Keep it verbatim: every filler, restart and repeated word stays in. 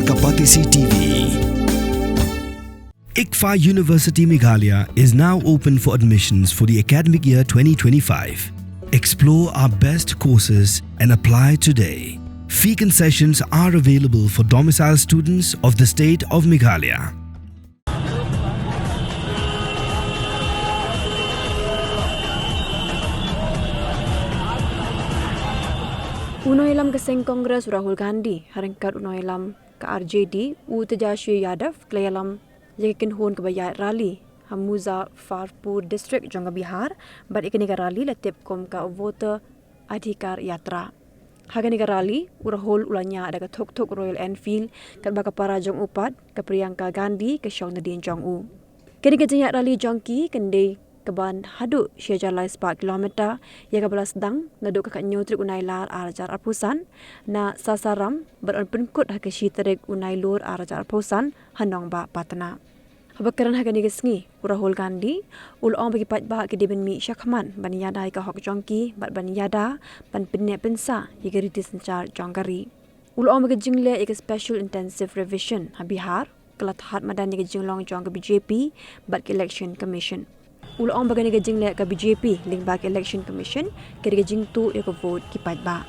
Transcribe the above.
Kapatisi T V. ICFAI University Meghalaya is now open for admissions for the academic year twenty twenty-five. Explore our best courses and apply today. Fee concessions are available for domicile students of the state of Meghalaya. U nongïalam ka seng Congress u Rahul Gandhi ha ryngkat u nongïalam ka R J D u Tejashi Yadav ki la ïalam ïa ka kynhun kaba ïaid rally ha Muzaffarpur District jong ka Bihar, bad ïa kane ka rally la tip kum ka Voter Adhikar Yatra. Ha kane ka rally u Rahul u la ñiah da ka thuk thuk Royal Enfield, katba ka para jong u pat ka Priyanka Gandhi ka shong nadien jong u. Kane ka jingïaid rally jong ki kan dei kaban haduh shi hajar lai spah kilometer, ïa kaba la sdang naduh ka khathynñiew tarik u Nailar ar hajar arphew san na Sasaram bad yn pynkut ha ka shi tarik u Nailur ar hajar arphew san ha nongbah Patna. Haba kren ha kane ka sngi u Rahul Gandhi u la ong ba ki paidbah ki dei ban mih shakhmat ban ïada ïa ka hok jong ki bad ban ïada ban pynneh pynsah ïa ka riti synshar jong ka ri. U la ong ba ka jingleh ïa ka Special Intensive Revision ha Bihar ka la thad madan ïa ka jinglong jong ka B J P bad ka Election Commission. U la ong ba kane ka jingleh ka B J P lyngba ka Election Commission ka dei ka jingtuh ïa ka vote ki paidbah.